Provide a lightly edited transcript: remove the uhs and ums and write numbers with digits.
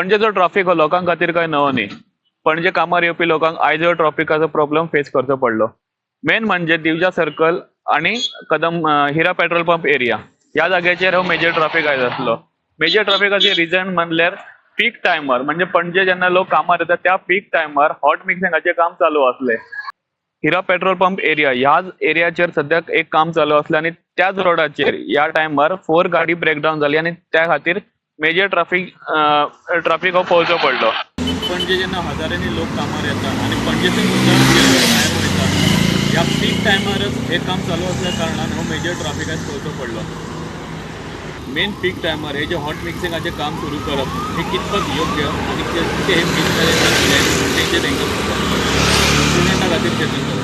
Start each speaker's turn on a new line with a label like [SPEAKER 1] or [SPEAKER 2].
[SPEAKER 1] पणजेचो traffic हो लोकां खातीर काय नवो न्ही. पणजे कामार येवपी लोकांक आयज हो ट्राफिकाचो प्रॉब्लम फेस करचो पडलो. मेन म्हणजे दिवजा सर्कल आणि कदम हिरा पेट्रोल पंप एरिया ह्या जाग्याचेर हो मेजर ट्राफीक आयज आसलो. मेजर ट्राफिकाचे रिजन म्हणल्यार पीक टायमार, म्हणजे पणजे जेन्ना लोक कामार येता त्या पीक टायमार हॉट मिक्सिंगाचें काम चालू आसलें. हिरा पेट्रोल पंप एरिया ह्याच एरियाचेर सद्याक एक काम चालू आसलें आनी त्याच रोडाचेर ह्या टायमार 4 गाडी ब्रेकडावन जाली आनी त्या खातीर मेजर ट्राफीक हो पळोवचो पडलो. पणजे जेन्ना हजारांनी लोक कामार येता आनी पणजेसून सुद्दां जे लोक भायर वयता ह्या पीक टायमारच हें काम चालू आसल्या कारणान हो मेजर ट्राफीक आयज पळोवचो पडलो. मेन पीक टायमार हे जे हॉट मिक्सिंगाचें काम सुरू करप हे कितपत योग्य आनी कितें हें मिनिस्टराचें तेंचें तांकां खबर. स्टुडंटा खातीर चेतन.